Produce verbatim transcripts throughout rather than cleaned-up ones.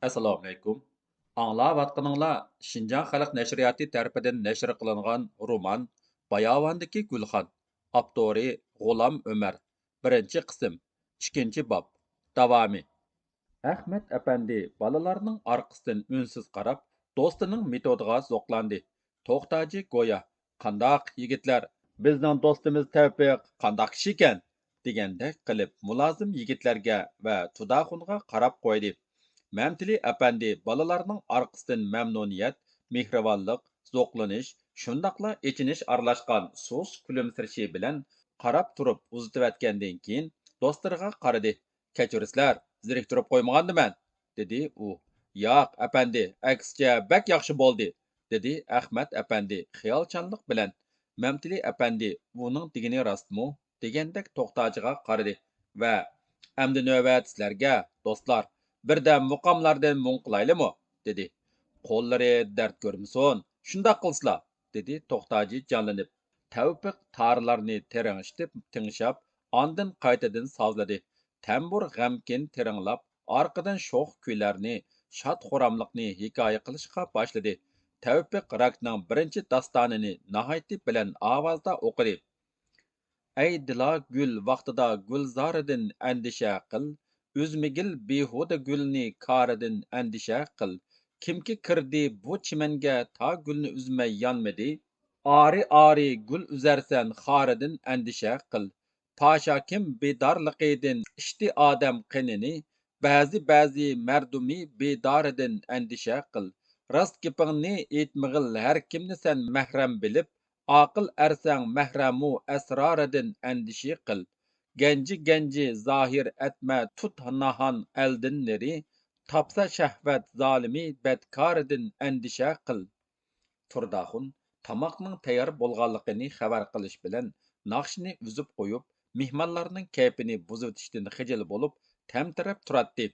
ئەسسالامۇئەلەيكۇم. ئاڭلاۋاتقىنىڭلار شىنجاڭ خەلق نەشرىياتى تەرىپىدىن نەشر قىلىنغان رومان باياۋاندىكى گۈلخان، ئاپتورى غۇلام ئۆمەر، بىرىنچى قىسىم، ئىككىنچى باب، داۋامى. ئەخمەت ئەپەندى بالىلارنىڭ ئارقىسىدىن ئۈنسىز قاراپ، دوستىنىڭ مېتودىغا زوقلاندى. توختاجى گويا، «قانداق، يىگىتلەر، بىزنىڭ دوستىمىز تەۋپىق قانداق كىشىكەن؟» دېگەندەك قىلىپ، مۇلازىم يىگىتلەرگە ۋە تۇرداخۇنغا قاراپ قويدى. مەمتىلى ئەپەندى بالىلارنىڭ ئارقىسىدىن مەمنۇنىيەت، مېھرىبانلىق، زوقلىنىش، شۇنداقلا ئېچىنىش ئارىلاشقان سۇس كۈلۈمسىرىشى بىلەن قاراپ تۇرۇپ ئۇزىتىۋەتكەندىن كېيىن، دوستلىرىغا قارىدى. «كەچۈرىسىلەر، زېرىكتۈرۈپ قويمىغاندىمەن؟» دېدى ئۇ. «ياق، ئەپەندى، ئەكسىچە بەك ياخشى بولدى»، دېدى ئەخمەت ئەپەندى خىيالچانلىق بىلەن. مەمتىلى ئەپەندى، «ئۇنىڭ دېگىنى راستمۇ؟» دېگەندەك توختاجىغا قارىدى ۋە، «ئەمدى نۆۋەت سىلەرگە، دوستلار، بىردەم مۇقاملاردىن مۇڭ قىلايلىمۇ؟» دېدى. «قوللىرى دەرد كۆرمىسۇن، شۇنداق قىلسىلا»، دېدى توختاجى جانلىنىپ. تەۋپىق تارلارنى تىرىڭشىتىپ تىڭشاپ، ئاندىن قايتىدىن سازلىدى. تەمبۇر غەمكىن تىرىڭلاپ، ئارقىدىن شوخ كۈيلەرنى، شاد-خۇراملىقنى ھېكايە قىلىشقا باشلىدى. تەۋپىق راكنىڭ بىرىنچى داستانىنى ناھايىتى بىلەن ئاۋازدا ئوقۇدى. «ئەي دىلا، گۈل ۋاقتىدا گۈلزارىدىن ئەندىشە قىل، ئۈزمىگىل بىھۇدە گۈلنى كارىدىن ئەندىشە قىل. كىمكى كىردى بۇ چىمەنگە تا گۈلنى ئۈزمەي يانمىدى؟ ئارى-ئارى گۈل ئۈزەرسەن خارىدىن ئەندىشە قىل. پاشاكىم بىدارلىقىدىن ئىچتى ئادەم قېنىنى، بەزى-بەزى مەردۇمى بىدارىدىن ئەندىشە قىل. راست گېپىڭنى ئېيتمىغىل ھەر كىمنى سەن مەھرەم بىلىپ، ئاقىل ئەرسەڭ مەھرەمۇ ئەسرارىدىن ئەندىشە قىل. گەنجى-گەنجى زاھىر ئەتمە تۇت ناھان ئەلدىن نېرى، تاپسا شەھۋەت زالىمى بەتكارىدىن ئەندىشە قىل.» تۇرداخۇن تاماقنىڭ تەييار بولغانلىقىنى خەۋەر قىلىش بىلەن ناخشىنى ئۈزۈپ قويۇپ، مېھمانلارنىڭ كەيپىنى بۇزۇۋېتىشتىن خىجىل بولۇپ، تەمتىرەپ تۇراتتى.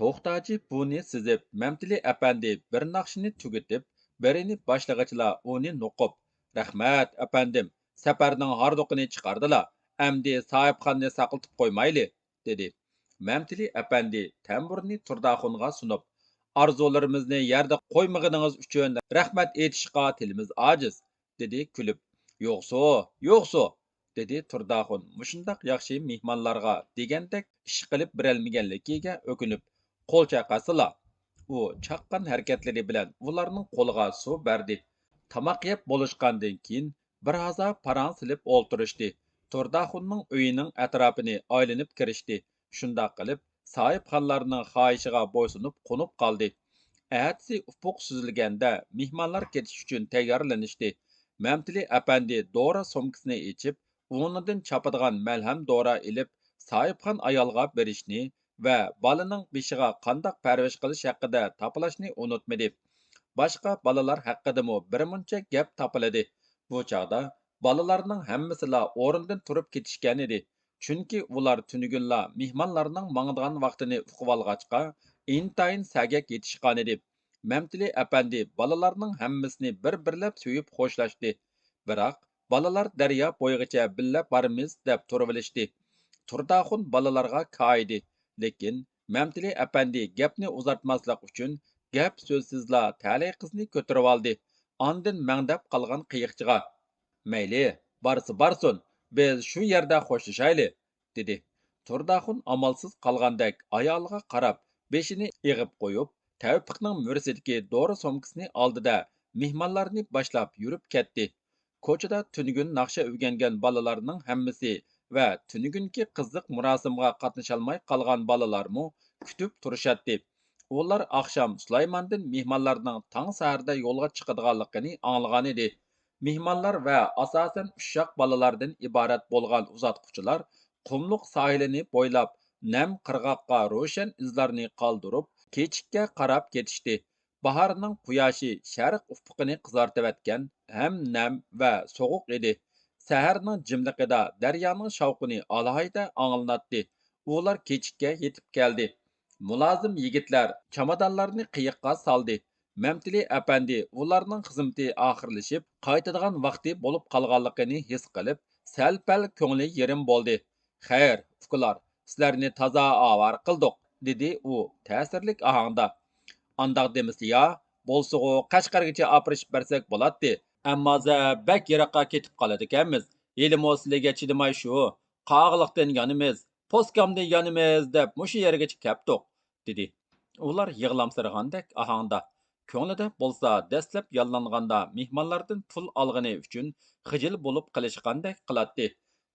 توختاجى بۇنى سېزىپ، مەمتىلى ئەپەندى بىر ناخشىنى تۈگىتىپ، بىرىنى باشلىغىچىلا ئۇنى نوقۇپ، «رەھمەت، ئەپەندىم، سەپەرنىڭ ھاردۇقىنى چىقاردىلا، ئەمدى ساھىبخاننى ساقلىتىپ قويمايلى.» دېدى. مەمتىلى ئەپەندى تەمبۇرنى تۇرداخۇنغا سۇنۇپ، «ئارزۇلىرىمىزنى يەردە قويمىغىنىڭىز ئۈچۈن رەھمەت ئېيتىشقا تىلىمىز ئاجىز.» دېدى كۈلۈپ. «يوقسۇ، يوقسۇ!» دېدى تۇرداخۇن مۇشۇنداق ياخشى مېھمانلارغا دېگەندەك ئىش قىلىپ بېرەلمىگەنلىكىگە ئۆكۈنۈپ. «قول چايقاتسىلا.» ئۇ چاققان ھەرىكەتلىرى بىلەن ئۇلارنىڭ قولىغا سۇ بەردى. تاماق يەپ بولۇشقاندىن كېيىن، بىر ھازا پاراڭ سېلىپ ئولتۇرۇشتى. تۇرداخۇننىڭ ئۆيىنىڭ ئەتراپىنى ئايلىنىپ كىرىشتى. شۇنداق قىلىپ، ساھىبخانلارنىڭ خاھىشىغا بويسۇنۇپ قونۇپ قالدى. ئەتىسى ئۇپۇق سۈزۈلگەندە، مېھمانلار كېتىش ئۈچۈن تەييارلىنىشتى. مەمتىلى ئەپەندى دورا سومكىسىنى ئېچىپ، ئورنىدىن چاپىدىغان مەلھەم دورا ئېلىپ، ساھىبخان ئايالغا بېرىشنى ۋە بالىنىڭ بېشىغا قانداق پەرۋىش قىلىش ھەققىدە تاپىلاشنى ئۇنتۇمىدى. باشقا بالىلار ھەققىدىمۇ بىرمۇنچە گەپ تاپىلىدى. بۇ چاغدا بالىلارنىڭ ھەممىسىلا ئورنىدىن تۇرۇپ كېتىشكەنىدى. چۈنكى ئۇلار تۈنۈگۈنلا مېھمانلارنىڭ ماڭىدىغان ۋاقتىنى ئۇقۇۋالغاچقا، ئىنتايىن سەگەك يېتىشقانىدى. مەمتىلى ئەپەندى بالىلارنىڭ ھەممىسىنى بىر-بىرلەپ سۆيۈپ خوشلاشتى. بىراق، بالىلار دەريا بويىغىچە بىللە بارىمىز دەپ تۇرۇۋېلىشتى. تۇرداخۇن بالىلارغا كايىدى. لېكىن مەمتىلى ئەپەندى گەپنى ئۇزارتماسلىق ئۈچۈن گەپ سۆزسىزلا تەلەي قىزنى كۆتۈرۈۋالدى. ئاندىن مەڭدەپ قالغان قېيىقچىغا، «مەيلى، بارسا بارسۇن، بىز شۇ يەردە خوشلىشايلى.» دېدى. تۇرداخۇن ئامالسىز قالغاندەك ئايالىغا قاراپ، بېشىنى ئېغىپ قويۇپ، تەۋپىقنىڭ مۈرىسىدىكى دورا سومكىسىنى ئالدى-دە، مېھمانلارنى باشلاپ يۈرۈپ كەتتى. كوچىدا تۈنۈگۈن ناخشا ئۆگەنگەن بالىلارنىڭ ھەممىسى ۋە تۈنۈگۈنكى قىزىق مۇراسىمغا قاتنىشالماي قالغان بالىلارمۇ كۈتۈپ تۇرۇشاتتى. ئۇلار ئاخشام سۇلايماندىن مېھمانلارنىڭ تاڭ سەھەردە يولغا چىقىدىغانلىقىنى ئاڭلىغانىدى. مېھمانلار ۋە ئاساسەن ئۇششاق بالىلاردىن ئىبارەت بولغان ئۇزاتقۇچىلار قۇملۇق ساھىلىنى بويلاپ، نەم قىرغاققا روشەن ئىزلارنى قالدۇرۇپ، كېچىككە قاراپ كېتىشتى. باھارنىڭ قۇياشى شەرق ئۇپۇقىنى قىزارتىۋەتكەن، ھەم نەم ۋە سوغۇق ئىدى. سەھەرنىڭ جىملىقىدا دەريانىڭ شاۋقۇنى ئالاھىدە ئاڭلىناتتى. ئۇلار كېچىككە يېتىپ كەلدى. مۇلازىم يىگىتلەر چامادانلارنى قېيىققا سالدى. مەمتىلى ئەپەندى ئۇلارنىڭ خىزمىتى ئاخىرلىشىپ قايتىدىغان ۋاقتى بولۇپ قالغانلىقىنى ھېس قىلىپ، سەل-پەل كۆڭلى يېرىم بولدى. «خەير، ئۇكىلار، سىلەرنى تازا ئاۋارە قىلدۇق»، دېدى ئۇ تەسىرلىك ئاھاڭدا. ئانداق دېمىسە يا، بولسىغۇ قەشقەرگىچە ئاپىرىشىپ بەرسەك بولاتتى. ئەمما زە بەك يىراققا كېتىپ قالىدىكەنمىز. ھېلىمۇ سىلىگە چىدىماي شۇ قاغىلىقتىن يانىمىز، پوسكامدىن يانىمىز دەپ مۇشۇ يەرگىچە كەپتۇق، دېدى. ئۇلار يىغلامسىرىغاندەك ئاھاڭدا، كۆڭلىدە بولسا دەسلەپ ياللانغاندا مېھمانلاردىن پۇل ئالغىنى ئۈچۈن خىجىل بولۇپ قېلىشقاندەك قىلاتتى.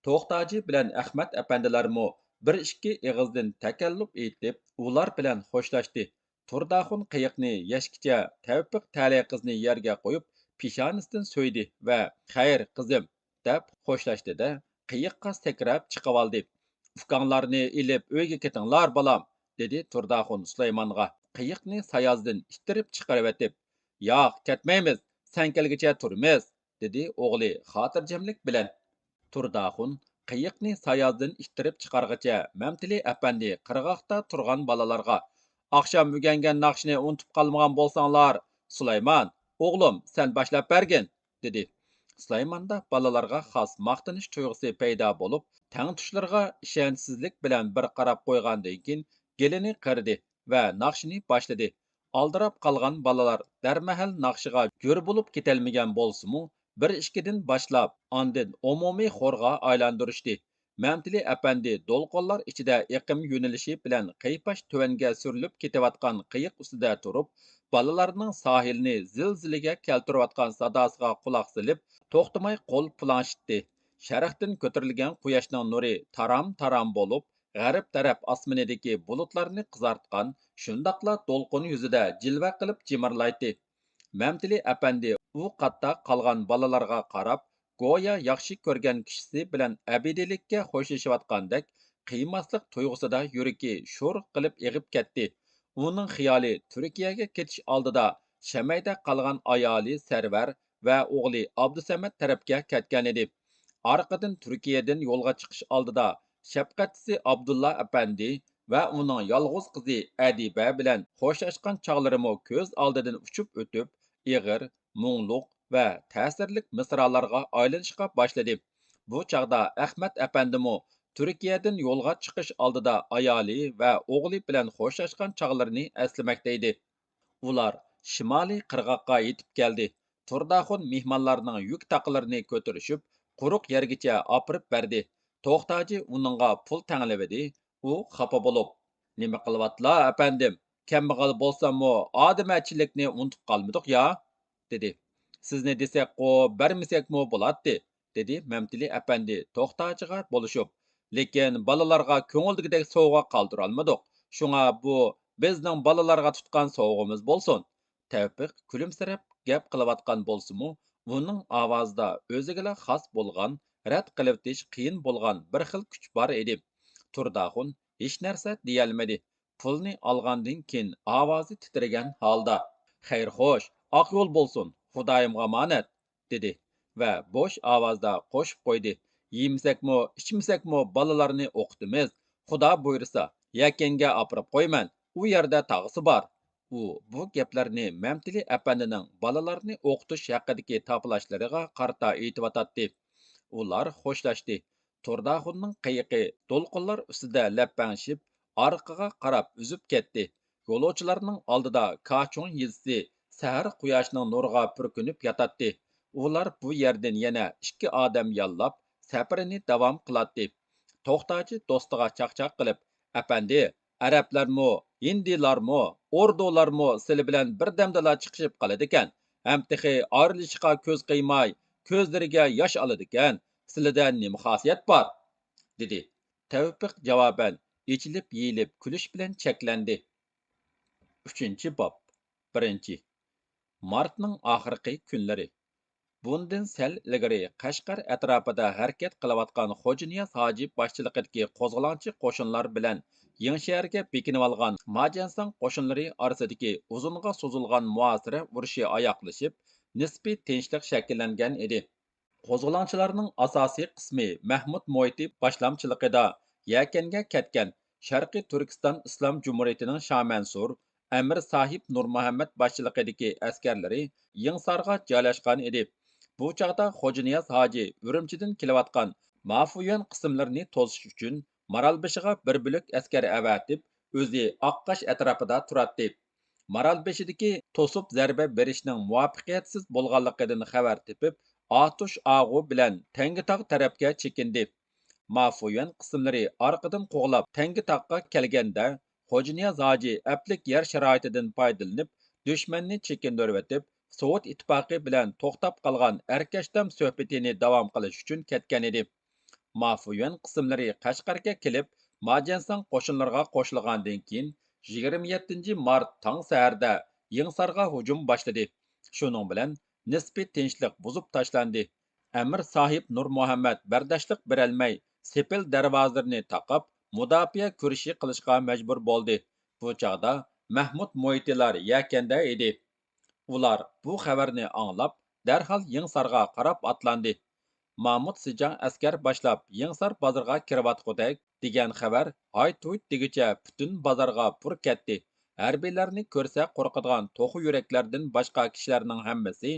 توختاجى بىلەن ئەخمەت ئەپەندىلەرمۇ بىر ئىككى ئېغىزدىن تەكەللۇپ ئېيتىپ، ئۇلار بىلەن خوشلاشتى. تۇرداخۇن قېيىقنى يەشكىچە تەۋپىق تەلەي قىزنى يەرگە قويۇپ، پېشانىسىدىن سۆيدى ۋە «خەير، قىزىم» دەپ خوشلاشتى-دە، قېيىققا سەكرەپ چىقىۋالدى. «ئۇكاڭلارنى ئېلىپ ئۆيگە كېتىڭلار، بالام!» دېدى تۇرداخۇن سۇلايمانغا، قېيىقنى سايازدىن ئىتتىرىپ چىقىرىۋېتىپ. «ياق، كەتمەيمىز، سەن كەلگۈچە تۇرىمىز!» دېدى ئوغلى خاتىرجەملىك بىلەن. تۇرداخۇن قېيىقنى سايازدىن ئىتتىرىپ چىقارغىچە، مەمتىلى ئەپەندى قىرغاقتا تۇرغان بالىلارغا: «ئاخشام ئۆگەنگەن ناخشىنى ئۇنتۇپ قالمىغان بولساڭلار، سۇلايمان، ئوغلۇم، سەن باشلاپ بەرگىن!» دېدى. سۇلايماندا بالىلارغا خاس ماختىنىش تۇيغۇسى پەيدا بولۇپ، تەڭتۇشلىرىغا ئىشەنچسىزلىك بىلەن بىر قاراپ قويغاندىن كېيىن، گېلىنى قىردى ۋە ناخشىنى باشلىدى. ئالدىراپ قالغان بالىلار دەرمەھەل ناخشىغا جۆر بولۇپ كېتەلمىگەن بولسىمۇ، بىر ئىككىدىن باشلاپ، ئاندىن ئومۇمىي خورغا ئايلاندۇرۇشتى. مەمتىلى ئەپەندى دولقۇنلار ئىچىدە ئېقىم يۆنىلىشى بىلەن قىيپاش تۆۋەنگە سۈرۈلۈپ كېتىۋاتقان قېيىق ئۈستىدە تۇرۇپ، بالىلارنىڭ ساھىلنى زىلزىلىگە كەلتۈرۈۋاتقان ساداسىغا قۇلاق سېلىپ، توختىماي قول پۇلاڭشىتتى. شەرقتىن كۆتۈرۈلگەن قۇياشنىڭ نۇرى تارام-تارام بولۇپ، غەرب تەرەپ ئاسمىنىدىكى بۇلۇتلارنى قىزارتقان، شۇنداقلا دولقۇن يۈزىدە جىلۋە قىلىپ جىمىرلايتتى. مەمتىلى ئەپەندى ئۇ قاتتا قالغان بالىلارغا قاراپ، گويا ياخشى كۆرگەن كىشىسى بىلەن ئەبەدىيلىككە خوشلىشىۋاتقاندەك قىيماسلىق تۇيغۇسىدا يۈرىكى شۇر قىلىپ ئېغىپ كەتتى. ئۇنىڭ خىيالى تۈركىيەگە كېتىش ئالدىدا شەمەيدە قالغان ئايالى سەرۋەر ۋە ئوغلى ئابدۇسەمەت تەرەپكە كەتكەنىدى. ئارقىدىن تۈركىيەدىن يولغا چىقىش ئالدىدا شەپقەتچىسى ئابدۇللا ئەپەندى ۋە ئۇنىڭ يالغۇز قىزى ئەدىبە بىلەن خوشلاشقان چاغلىرىمۇ كۆز ئالدىدىن ئۇچۇپ ئۆتۈپ، ئېغىر، مۇڭلۇق ۋە تەسىرلىك مىسرالارغا ئايلىنىشقا باشلىدى. بۇ چاغدا ئەخمەت ئەپەندىمۇ تۈركىيەدىن يولغا چىقىش ئالدىدا ئايالى ۋە ئوغلى بىلەن خوشلاشقان چاغلىرىنى ئەسلىمەكتە ئىدى. ئۇلار شىمالىي قىرغاققا يېتىپ كەلدى. تۇرداخۇن مېھمانلارنىڭ يۈك تاقلىرىنى كۆتۈرۈشۈپ، قۇرۇق يەرگىچە ئاپىرىپ بەردى. توختاجى ئۇنىڭغا پۇل تەڭلىۋىدى. ئۇ خاپا بولۇپ: «نېمە قىلىۋاتىلا، ئەپەندىم؟ كەمبەغەل بولساممۇ، ئادىمىچىلىكنى ئۇنتۇپ قالمىدۇق يا!» دېدى. «سىزنى دېسەكقۇ، بەرمىسەكمۇ بولاتتى»، دېدى مەمتىلى ئەپەندى توختاجىغا بولۇشۇپ. «لېكىن بالىلارغا كۆڭۈلدىكىدەك سوۋغا قالدۇرالمىدۇق. شۇڭا بۇ بىزنىڭ بالىلارغا تۇتقان سوۋغىمىز بولسۇن.» تەۋپىق كۈلۈمسىرەپ گەپ قىلىۋاتقان بولسىمۇ، ئۇنىڭ ئاۋازىدا ئۆزىگىلا خاس بولغان، رەت قىلىۋېتىش قىيىن بولغان بىر خىل كۈچ بار ئىدى. تۇرداخۇن ھېچنەرسە دېيەلمىدى. پۇلنى ئالغاندىن كېيىن ئاۋازى تىترىگەن ھالدا: «خەير خوش، ئاق يول بولسۇن، خۇدايىمغا ئامانەت!» دېدى ۋە بوش ئاۋازدا قوشۇپ قويدى: «يېمىسەكمۇ، ئىچمىسەكمۇ بالىلارنى ئوقۇتىمىز. خۇدا بۇيرۇسا، يەكەنگە ئاپىرىپ قويىمەن، ئۇ يەردە تاغىسى بار.» ئۇ بۇ گەپلەرنى مەمتىلى ئەپەندىنىڭ بالىلارنى ئوقۇتۇش ھەققىدىكى تاپىلاشلىرىغا قارىتا ئېيتىۋاتاتتى. ئۇلار خوشلاشتى. تۇرداخۇننىڭ قېيىقى دولقۇنلار ئۈستىدە لەپەڭشىپ، ئارقىغا قاراپ ئۈزۈپ كەتتى. يولۇچىلارنىڭ ئالدىدا كاچۇڭ يېزىسى سەھەر قۇياشنىڭ نۇرىغا پۈركىنىپ ياتاتتى. ئۇلار بۇ يەردىن يەنە ئىككى ئادەم ياللاپ، سەپىرىنى داۋام قىلاتتى. توختاچى دوستىغا چاقچاق قىلىپ: «ئەپەندى، ئەرەبلەرمۇ، ھىندىلارمۇ، ئوردۇلارمۇ سىلى بىلەن بىردەمدىلا چىقىشىپ قالىدىكەن، ھەم تېخى ئايرىلىشىشقا كۆز قىيماي، كۆزلىرىگە ياش ئالىدىكەن. سىلىدە نېمە خاسىيەت بار؟» دېدى. تەۋپىق جاۋابەن ئېچىلىپ-يېيىلىپ كۈلۈش بىلەن چەكلەندى. ئۈچىنچى باب. بىرىنچى. مارتنىڭ ئاخىرقى كۈنلىرى. بۇندىن سەل ئىلگىرى قەشقەر ئەتراپىدا ھەرىكەت قىلىۋاتقان خوجانىياز ھاجى باشچىلىقىدىكى قوزغىلاڭچى قوشۇنلار بىلەن يېڭىشەھەرگە بېكىنىۋالغان ماجەنساڭ قوشۇنلىرى ئارىسىدىكى ئۇزۇنغا سوزۇلغان مۇھاسىرە ئۇرۇشى ئاياغلىشىپ، نىسپىي تىنچلىق شەكىللەنگەن ئىدى. قوزغىلاڭچىلارنىڭ ئاساسىي قىسمى مەھمۇد مۇھىتى باشلامچىلىقىدا يەكەنگە كەتكەن شەرقىي تۈركىستان ئىسلام جۇمھۇرىيىتىنىڭ شامەنسۇر ئەمىر ساھىب نۇرمۇھەممەد باشچىلىقىدىكى ئەسكەرلىرى يېڭىسارغا جايلاشقان ئىدى. بۇ چاغدا خوجانىياز ھاجى ئۈرۈمچىدىن كېلىۋاتقان مافۇيۈەن قىسىملىرىنى توسۇش ئۈچۈن مارالبېشىغا بىر بۆلەك ئەسكەر ئەۋەتىپ، ئۆزى ئاققاش ئەتراپىدا تۇراتتى. مارالبېشىدىكى توسۇپ زەربە بېرىشنىڭ مۇۋەپپەقىيەتسىز بولغانلىقىدىن خەۋەر تېپىپ، ئاتۇش ئاغۇ بىلەن تەڭگىتاغ تەرەپكە چېكىندى. مافۇيۈەن قىسىملىرى ئارقىدىن قوغلاپ تەڭگىتاغقا كەلگەندە، خوجانىياز ھاجى ئەپلىك يەر شارائىتىدىن پايدىلىنىپ، دۈشمەننى چېكىندۈرۈۋېتىپ، سوۋېت ئىتتىپاقى بىلەن توختاپ قالغان ئەركەشتام سۆھبىتىنى داۋام قىلىش ئۈچۈن كەتكەنىدى. مافۇيۈەن قىسىملىرى قەشقەرگە كېلىپ، ماجيەنساڭ قوشۇنلىرىغا قوشۇلغاندىن كېيىن، يىگىرمە يەتتىنچى مارت تاڭ سەھەردە يېڭىسارغا ھۇجۇم باشلىدى. شۇنىڭ بىلەن نىسپىي تىنچلىق بۇزۇپ تاشلاندى. ئەمىر ساھىب نۇرمۇھەممەت بەرداشلىق بېرەلمەي، سېپىل دەرۋازىلىرىنى تاقاپ، مۇداپىئە كۈرىشى قىلىشقا مەجبۇر بولدى. بۇ چاغدا مەھمۇد مۇھىتىلار يەكەندە ئىدى. ئۇلار بۇ خەۋەرنى ئاڭلاپ، دەرھال يېڭىسارغا قاراپ ئاتلاندى. مامۇت سىجاڭ ئەسكەر باشلاپ يېڭىسار بازىرىغا كىرىۋاتقۇدەك دېگەن خەۋەر ھايت-ھۇيت دېگۈچە پۈتۈن بازارغا پۇر كەتتى. ھەربىيلەرنى كۆرسە قورقىدىغان توخۇ يۈرەكلەردىن باشقا كىشىلەرنىڭ ھەممىسى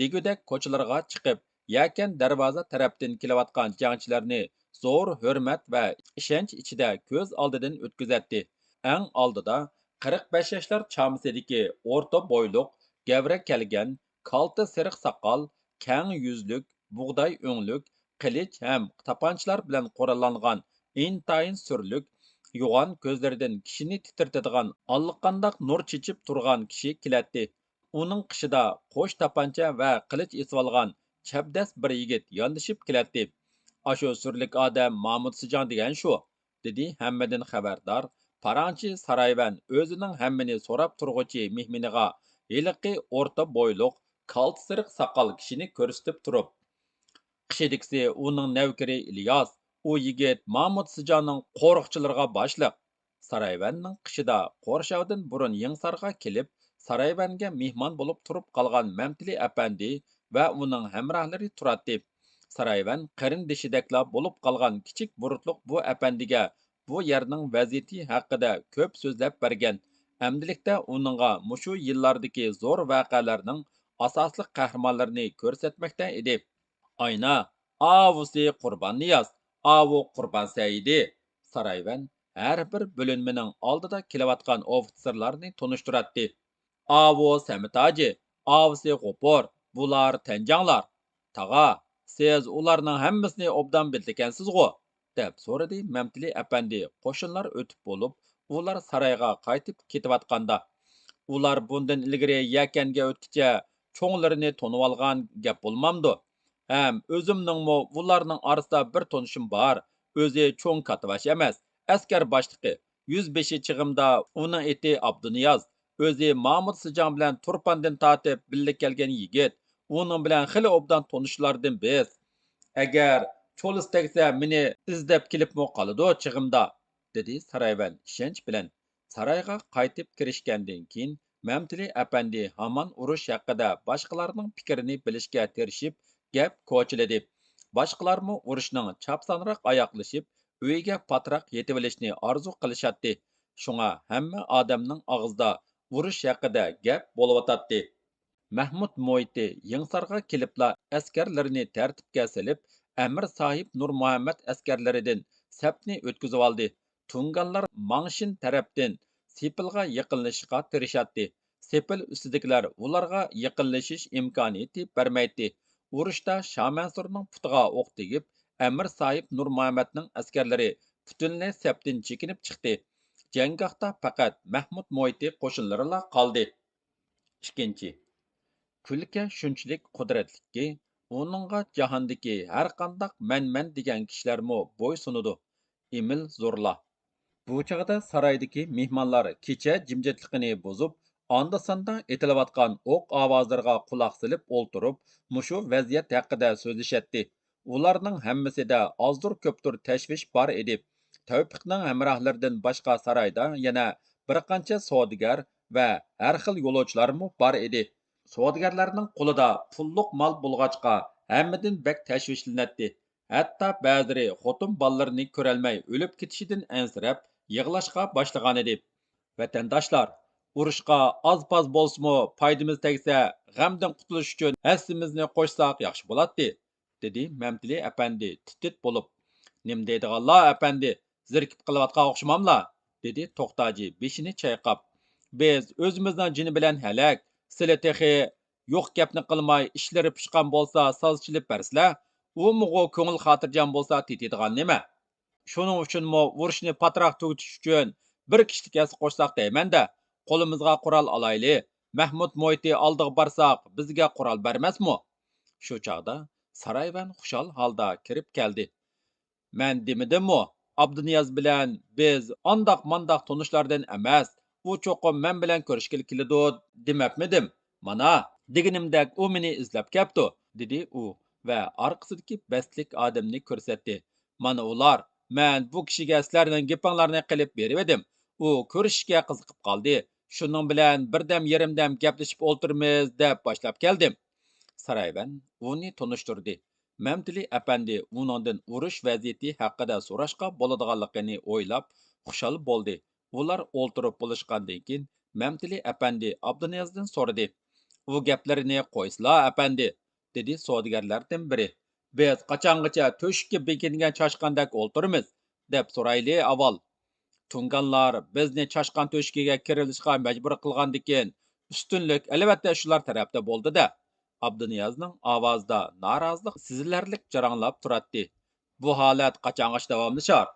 دېگۈدەك كوچىلارغا چىقىپ، يەكەن دەرۋازا تەرەپتىن كېلىۋاتقان جەڭچىلەرنى زور ھۆرمەت ۋە ئىشەنچ ئىچىدە كۆز ئالدىدىن ئۆتكۈزەتتى. ئەڭ ئالدىدا قىرىق بەش ياشلار چامىسىدىكى ئورتا بويلۇق، گەۋرە كەلگەن، كالتە سېرىق ساقال، كەڭ يۈزلۈك، بۇغداي ئۆڭلۈك، قىلىچ ھەم تاپانچىلار بىلەن قوراللانغان، ئىنتايىن سۈرلۈك، يوغان كۆزلىرىدىن كىشىنى تىترىتىدىغان ئاللىقانداق نۇر چېچىپ تۇرغان كىشى كېلەتتى. ئۇنىڭ قېشىدا قوش تاپانچا ۋە قىلىچ ئېسىۋالغان چەبدەس بىر يىگىت ياندىشىپ كېلەتتى. ئاشۇ سۈرلۈك ئادەم مامۇت سىجاڭ دېگەن شۇ، دېدى ھەممىدىن خەۋەردار، پاراڭچى سارايۋەن ئۆزىنىڭ ھەممىنى سوراپ تۇرغۇچى مېھمىنىغا ھېلىقى ئورتا بويلۇق، كالتە سېرىق ساقال كىشىنى كۆرسىتىپ تۇرۇپ. قېشىدىكىسى ئۇنىڭ نەۋكىرى ئىلياس، ئۇ يىگىت مامۇت سىجاڭنىڭ قورۇقچىلىرىغا باشلىق. سارايۋەننىڭ قېشىدا قورشاۋدىن بۇرۇن يېڭىسارغا كېلىپ، سارايۋەنگە مېھمان بولۇپ تۇرۇپ قالغان مەمتىلى ئەپەندى ۋە ئۇنىڭ ھەمراھلىرى تۇراتتى. سارايۋەن قېرىندىشىدەكلا بولۇپ قالغان كىچىك بۇرۇتلۇق بۇ ئەپەندىگە بۇ يەرنىڭ ۋەزىيىتى ھەققىدە كۆپ سۆزلەپ بەرگەن. ئەمدىلىكتە ئۇنىڭغا مۇشۇ يىللاردىكى زور ۋەقەلەرنىڭ ئاساسلىق قەھرىمانلىرىنى كۆرسەتمەكتە ئىدى. ئاينا، ئاۋۇسى قۇرباننىياز، ئاۋۇ قۇربان سەئىدى. سارايۋەن ھەر بىر بۆلۈنمىنىڭ ئالدىدا كېلىۋاتقان ئوفىتسېرلارنى تونۇشتۇراتتى. ئاۋۇ سەمىت ھاجى، ئاۋۇسى غوپۇر، بۇلار تەنجاڭلار. تاغا، سىز ئۇلارنىڭ ھەممىسىنى ئوبدان بىلىدىكەنسىزغۇ؟ دەپ سورىدى مەمتىلى ئەپەندى قوشۇنلار ئۆتۈپ بولۇپ، ئۇلار سارايغا قايتىپ كېتىۋاتقاندا. ئۇلار بۇندىن ئىلگىرى يەكەنگە ئۆتكۈچە چوڭلىرىنى تونۇۋالغان گەپ بولمامدۇ؟ ھەم ئۆزۈمنىڭمۇ ئۇلارنىڭ ئارىسىدا بىر تونۇشۇم بار. ئۆزى چوڭ كاتتىباش ئەمەس، ئەسكەر باشلىقى. يۈزبېشى چېغىمدا ئۇنىڭ ئېتى ئابدۇنىياز. ئۆزى مامۇت سىجاڭ بىلەن تۇرپاندىن تارتىپ بىللە كەلگەن يىگىت. ئۇنىڭ بىلەن خېلى ئوبدان تونۇشلاردىن بىز. ئەگەر چولىسى تەگسە، مېنى ئىزدەپ كېلىپمۇ قالىدۇ چېغىمدا، دېدى سارايۋەن ئىشەنچ بىلەن. سارايغا قايتىپ كىرىشكەندىن كېيىن، مەمتىلى ئەپەندى ھامان ئۇرۇش ھەققىدە باشقىلارنىڭ پىكرىنى بىلىشكە تىرىشىپ، گەپ كوچىلىدى. باشقىلارمۇ ئۇرۇشنىڭ چاپسانراق ئاياغلىشىپ، ئۆيىگە پاتراق يېتىۋېلىشنى ئارزۇ قىلىشاتتى. شۇڭا ھەممە ئادەمنىڭ ئاغزىدا ئۇرۇش ھەققىدە گەپ بولۇۋاتاتتى. مەھمۇد مۇھىتى يېڭىسارغا كېلىپلا ئەسكەرلىرىنى تەرتىپكە سېلىپ، ئەمىر ساھىب نۇرمۇھەممەت ئەسكەرلىرىدىن سەپنى ئۆتكۈزۈۋالدى. تۇڭگانلار ماڭشىن تەرەپتىن سېپىلغا يېقىنلىشىشقا تىرىشاتتى. سېپىل ئۈستىدىكىلەر ئۇلارغا يېقىنلىشىش ئىمكانىيىتى بەرمەيتتى. ئۇرۇشتا شامەنسۇرنىڭ پۇتىغا ئوق تېگىپ، ئەمىر ساھىب نۇرمۇھەممەتنىڭ ئەسكەرلىرى پۈتۈنلەي سەپتىن چېكىنىپ چىقتى. جەڭگاھتا پەقەت مەھمۇد مۇھىتى قوشۇنلىرىلا قالدى. ئىككىنچى، كۈلكە شۇنچىلىك قۇدرەتلىككى، ئۇنىڭغا جاھاندىكى ھەرقانداق مەن-مەن دېگەن كىشىلەرمۇ بويسۇنىدۇ. ئېمىل زورلا. بۇ چاغدا سارايدىكى مېھمانلار كېچە جىمجىتلىقىنى بۇزۇپ، ئاندا-ساندا ئېتىلىۋاتقان ئوق ئاۋازلىرىغا قۇلاق سېلىپ ئولتۇرۇپ، مۇشۇ ۋەزىيەت ھەققىدە سۆزلىشەتتى. ئۇلارنىڭ ھەممىسىدە ئازدۇر-كۆپتۇر تەشۋىش بار ئىدى. تەۋپىقنىڭ ھەمراھلىرىدىن باشقا سارايدا يەنە بىر قانچە سودىگەر ۋە ھەر خىل يولۇچىلارمۇ بار ئىدى. سودىگەرلەرنىڭ قولىدا پۇللۇق مال بولغاچقا، ھەممىدىن بەك تەشۋىشلىنەتتى. ھەتتا بەزىلىرى خوتۇن بالىلىرىنى كۆرەلمەي ئۆلۈپ كېتىشىدىن ئەنسىرەپ، يىغلاشقا باشلىغانىدى. ۋەتەنداشلار، ئۇرۇشقا ئاز-پاز بولسىمۇ پايدىمىز تەگسە، غەمدىن قۇتۇلۇش ئۈچۈن ھەسسىمىزنى قوشساق ياخشى بولاتتى، دېدى مەمتىلى ئەپەندى تىت-تىت بولۇپ. نېمە دەيدىغانلا ئەپەندى، زېرىكىپ قېلىۋاتقان ئوخشىماملا؟ دېدى توختاجى بېشىنى چايقاپ. بىز ئۆزىمىزنىڭ جېنى بىلەن ھەلەك، سىلى تېخى يوق گەپنى قىلماي، ئىشلىرى پۇشقان بولسا ساز چېلىپ بەرسىلە، ئۇمۇغۇ كۆڭۈل خاتىرجەم بولسا تېتىيدىغان نېمە؟ شۇنىڭ ئۈچۈنمۇ ئۇرۇشنى پاتراق تۈگىتىش ئۈچۈن بىر كىشىلىك ھەسسە قوشساق دەيمەن-دە، قولىمىزغا قورال ئالايلى، مەھمۇد مۇھىتى ئالدىغا بارساق بىزگە قورال بەرمەسمۇ؟ شۇ چاغدا سارايۋەن خۇشال ھالدا كىرىپ كەلدى. مەن دېمىدىممۇ، ئابدۇنىياز بىلەن بىز ئانداق-مانداق تونۇشلاردىن ئەمەس، ئۇ چوقۇم مەن بىلەن كۆرۈشكىلى كېلىدۇ دېمەپمىدىم؟ مانا، دېگىنىمدەك ئۇ مېنى ئىزدەپ كەپتۇ، دېدى ئۇ ۋە ئارقىسىدىكى بەستلىك ئادەمنى كۆرسەتتى. مانا ئۇلار، مەن بۇ كىشىگە سىلەرنىڭ گېپىڭلارنى قىلىپ بېرىۋىدىم. ئۇ كۆرۈشۈشكە قىزىقىپ قالدى. شۇنىڭ بىلەن بىردەم يېرىمدەم گەپلىشىپ ئولتۇرىمىز دەپ باشلاپ كەلدىم. سارايۋەن ئۇنى تونۇشتۇردى. مەمتىلى ئەپەندى ئۇنىڭدىن ئۇرۇش ۋەزىيىتى ھەققىدە سوراشقا بولىدىغانلىقىنى ئويلاپ خۇشال بولدى. ئۇلار ئولتۇرۇپ بولۇشقاندىن كېيىن، مەمتىلى ئەپەندى ئابدۇنىيازدىن سورىدى. ئۇ گەپلىرىنى قويسىلا، ئەپەندى، دېدى سودىگەرلەردىن بىرى. بىز قاچانغىچە تۆشۈككە بېكىنگەن چاشقاندەك ئولتۇرىمىز؟ دەپ سورايلى ئاۋۋال. تۇڭگانلار بىزنى چاشقان تۆشۈكىگە كىرىۋېلىشقا مەجبۇر قىلغاندىكىن، ئۈستۈنلۈك ئەلۋەتتە شۇلار تەرەپتە بولدى-دە. ئابدۇنىيازنىڭ ئاۋازىدا نارازىلىق سېزىلەرلىك جاراڭلاپ تۇراتتى. بۇ ھالەت قاچانغىچە داۋاملىشار؟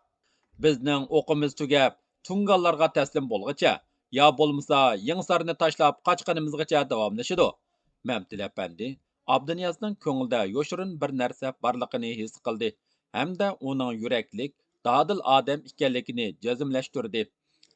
بىزنىڭ ئوقىمىز تۈگەپ، تۇڭگانلارغا تەسلىم بولغىچە، يا بولمىسا يېڭىسارنى تاشلاپ قاچقىنىمىزغىچە داۋاملىشىدۇ. مەمتىلى ئەپەندى ئابدۇنىيازنىڭ كۆڭلىدە يوشۇرۇن بىر نەرسە بارلىقىنى ھېس قىلدى ھەمدە ئۇنىڭ يۈرەكلىك، دادىل ئادەم ئىكەنلىكىنى جەزملەشتۈردى.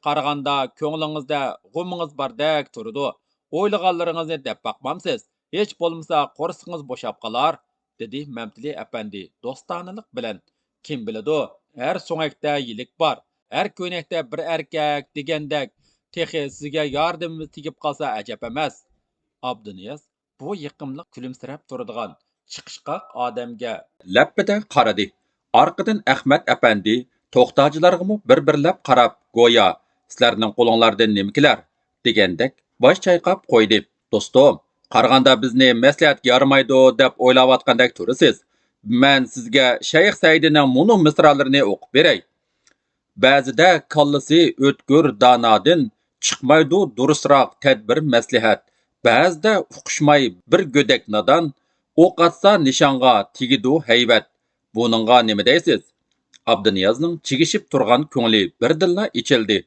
قارىغاندا كۆڭلىڭىزدە غۇمىڭىز باردەك تۇرىدۇ. ئويلىغانلىرىڭىزنى دەپ باقمامسىز؟ ھېچ بولمىسا قورسىقىڭىز بوشاپ قالار، دېدى مەمتىلى ئەپەندى دوستانىلىق بىلەن. كىم بىلىدۇ، ھەر سۆڭەكتە يىلىك بار، ھەر كۆينەكتە بىر ئەركەك دېگەندەك، تېخى سىزگە ياردىمىمىز تېگىپ قالسا ئەجەب ئەمەس. ئابدۇنىياز بۇ يېقىملىق كۈلۈمسىرەپ تۇرىدىغان چىقىشقاق ئادەمگە لەپپىدە قارىدى. ئارقىدىن ئەخمەت ئەپەندى توختاجىلارغىمۇ بىر-بىرلەپ قاراپ، گويا، سىلەرنىڭ قولۇڭلاردىن نېمە كېلەر؟ دېگەندەك باش چايقاپ قويدى. دوستۇم، قارىغاندا بىزنى مەسلىھەتكە يارىمايدۇ دەپ ئويلاۋاتقاندەك تۇرىسىز. مەن سىزگە شەيخ سەئىدىنىڭ مۇنۇ مىسرالىرىنى ئوقۇپ بېرەي. بەزىدە كاللىسى ئۆتكۈر دانادىن چىقمايدۇ دۇرۇسراق تەدبىر مەسلىھەت. بەزىدە ئۇقۇشماي بىر گۆدەك نادان، ئوق ئاتسا نىشانغا تېگىدۇ ھەيۋەت. بۇنىڭغا نېمە دەيسىز؟ ئابدۇنىيازنىڭ چىگىشىپ تۇرغان كۆڭلى بىردىنلا ئېچىلدى.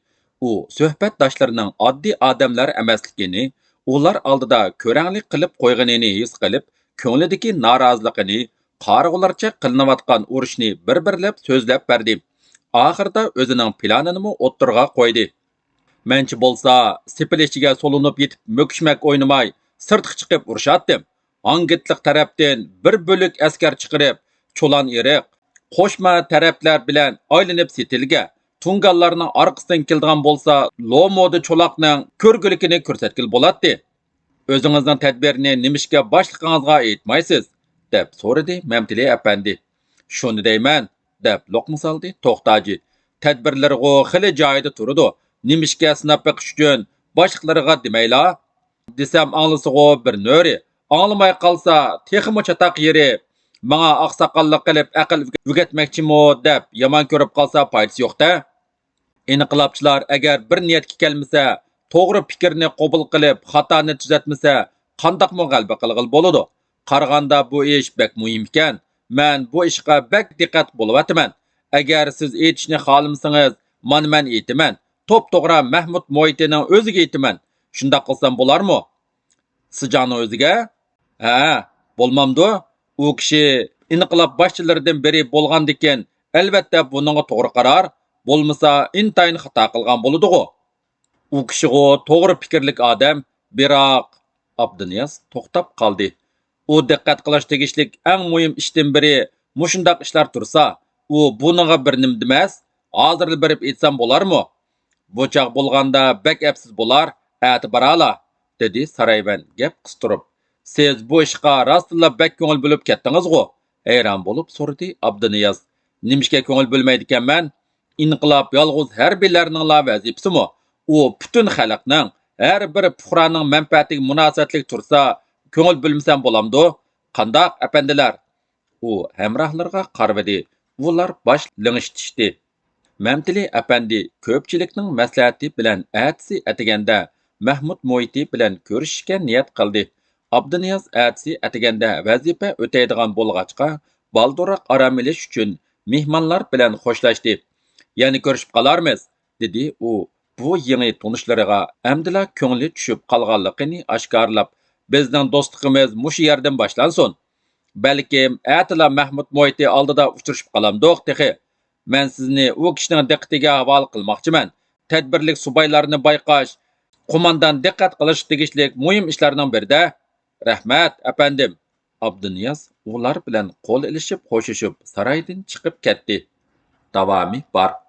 ئۇ سۆھبەتداشلىرىنىڭ ئاددىي ئادەملەر ئەمەسلىكىنى، ئۇلار ئالدىدا كۆرەڭلىك قىلىپ قويغىنىنى ھېس قىلىپ، كۆڭلىدىكى نارازىلىقىنى، قارىغۇلارچە قىلىنىۋاتقان ئۇرۇشنى بىر-بىرلەپ سۆزلەپ بەردى. ئاخىرىدا ئۆزىنىڭ پىلانىنىمۇ ئوتتۇرىغا قويدى. مەنچە بولسا، سېپىل ئىچىگە سولىنىپ يېتىپ مۆكۈشمەك ئوينىماي، سىرتقا چىقىپ ئۇرۇشاتتىم. ئاڭگىتلىق تەرەپتىن بىر بۆلەك ئەسكەر چىقىرىپ، چولان ئېرىق، قوشما تەرەپلەر بىلەن ئايلىنىپ سېتىلگە، تۇڭگانلارنىڭ ئارقىسىدىن كېلىدىغان بولسا، لومودا چولاقنىڭ كۆرگۈلۈكىنى كۆرسەتكىلى بولاتتى. ئۆزىڭىزنىڭ تەدبىرىنى نېمىشقا باشلىقىڭىزغا ئېيتمايسىز؟ دەپ سورىدى مەمتىلى ئەپەندى. شۇنى دەيمەن، دەپ لوقما سالدى توختاجى. تەدبىرلىرىغۇ خېلى جايىدا تۇرىدۇ. نېمىشقا سىناپ بېقىش ئۈچۈن باشلىقلىرىغا دېمەيلا؟ دېسەم ئاڭلىسىغۇ بىر نۆرى، ئاڭلىماي قالسا تېخىمۇ چاتاق يېرى. ماڭا ئاقساقاللىق قىلىپ ئەقىل ئۆگەتمەكچىمۇ دەپ يامان كۆرۈپ قالسا پايدىسى يوق-دە. ئىنقىلابچىلار ئەگەر بىر نىيەتكە كەلمىسە، توغرا پىكىرنى قوبۇل قىلىپ، خاتانى تۈزەتمىسە، قانداقمۇ غەلىبە قىلغىلى بولىدۇ؟ قارىغاندا بۇ ئىش بەك مۇھىم ئىكەن. مەن بۇ ئىشقا بەك دىققەت بولۇۋاتىمەن. ئەگەر سىز ئېيتىشنى خالىمىسىڭىز، مانا مەن ئېيتىمەن. توپتوغرا مەھمۇد مۇھىتىنىڭ ئۆزىگە ئېيتىمەن. شۇنداق قىلسام بولارمۇ؟ سىجاڭنىڭ ئۆزىگە؟ ھە، بولمامدۇ؟ ئۇ كىشى ئىنقىلاب باشچىلىرىدىن بىرى بولغاندىكىن، ئەلۋەتتە بۇنىڭغا توغرا قارار، بولمىسا ئىنتايىن خاتا قىلغان بولىدىغۇ. ئۇ كىشىغۇ توغرا پىكىرلىك ئادەم، بىراق. ئابدۇنىياز توختاپ قالدى. ئۇ دىققەت قىلىش تېگىشلىك ئەڭ مۇھىم ئىشتىن بىرى، مۇشۇنداق ئىشلار تۇرسا، ئۇ بۇنىڭغا بىر نېمە دېمەس، ھازىرلا بېرىپ ئېيتسام بولارمۇ؟ بۇ چاغ بولغاندا بەك ئەپسىز بولار، ئەتە بارالا، دېدى سارايۋەن گەپ قىستۇرۇپ. سىز بۇ ئىشقا راستتىنلا بەك كۆڭۈل بۆلۈپ كەتتىڭىزغۇ؟ ھەيران بولۇپ سورىدى ئابدۇنىياز. نېمىشقا كۆڭۈل بۆلمەيدىكەنمەن؟ ئىنقىلاب يالغۇز ھەربىيلەرنىڭلا ۋەزىپىسىمۇ؟ ئۇ پۈتۈن خەلقنىڭ، ھەر بىر پۇقرانىڭ مەنپەئەتىگە مۇناسىۋەتلىك تۇرسا، كۆڭۈل بۆلمىسەم بولامدۇ؟ قانداق، ئەپەندىلەر؟ ئۇ ھەمراھلىرىغا قارىۋىدى. ئۇلار باش لىڭشىتىشتى. مەمتىلى ئەپەندى كۆپچىلىكنىڭ مەسلىھەتى بىلەن ئەتىسى ئەتىگەندە مەھمۇت مۇھىتى بىلەن كۆرۈشۈشكە نىيەت قىلدى. ئابدۇنىياز ئەتىسى ئەتىگەندە ۋەزىپە ئۆتەيدىغان بولغاچقا، بالدۇرراق ئارام ئېلىش ئۈچۈن مېھمانلار بىلەن خوشلاشتى. يەنە كۆرۈشۈپ قالارمىز، دېدى ئۇ بۇ يېڭى تونۇشلىرىغا ئەمدىلا كۆڭلى چۈشۈپ قالغانلىقىنى ئاشكارىلاپ. بىزنىڭ دوستلۇقىمىز مۇشۇ يەردىن باشلانسۇن. بەلكىم ئەتىلا مەھمۇت مۇھىتى ئالدىدا ئۇچرىشىپ قالامدۇق تېخى. مەن سىزنى ئۇ كىشىنىڭ دىققىتىگە ھاۋالە قىلماقچىمەن. تەدبىرلىك سۇبايلارنى بايقاش قوماندان دىققەت قىلىشقا تېگىشلىك مۇھىم ئىشلارنىڭ بىرىدە. رەھمەت، ئەپەندىم. ئابدۇنىياز ئۇلار بىلەن قول ئېلىشىپ خوشلىشىپ سارايدىن چىقىپ كەتتى. داۋامى بار.